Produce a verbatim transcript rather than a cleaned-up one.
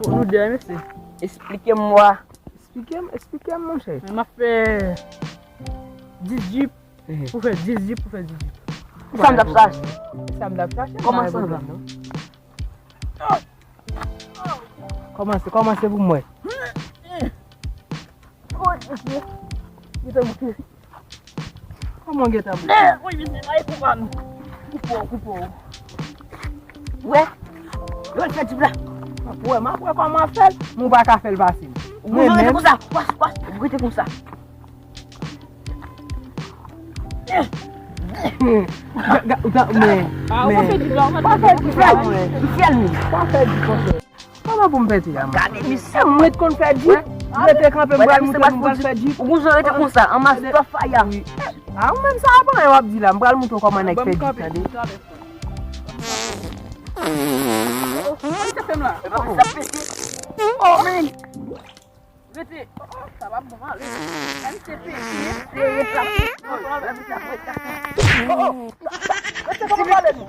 Nou de, mesye. Esplike m, wa. Esplike m, esplike m, monchè. Men m ap fè dis jip pou fè dis jip pou fè dis jip. Sa m t ap chache. Sa m t ap chache. Kòmanse anvan. Kòmanse, kòmanse pou mwen. Kòman w gentan bouke? Wi, misye, pa koupe m. Koupe w, koupe w. Wè? Yo, l fè djib la. M ap wè, m ap wè kòman w ap fè l, men w pa ka fè l pase m. Ou rete konsa, kwas, kwas, ou rete konsa. Ga- ga- ga- Men, men, pa fè djib la, pa fè djib la, men. Ou fè l menm. Pa fè djib konsa. Kòman pou m pete a, mwen? Gade misye, mwen t konn fè djib. Mwen te kanpe, m pral montre nou, m pral fè djib. Ou gonjan rete konsa, anmas tò faya. A, ou menm sa, pa anyen w ap di la. M pral montre w kòman nèg fè djib, tande. Oh, man. Rete. Oh, oh, sa va bon, ale. Menm se pete, se rete la. Oh, oh, rete, rete, rete. Oh, oh. Rete, kòman pale nou?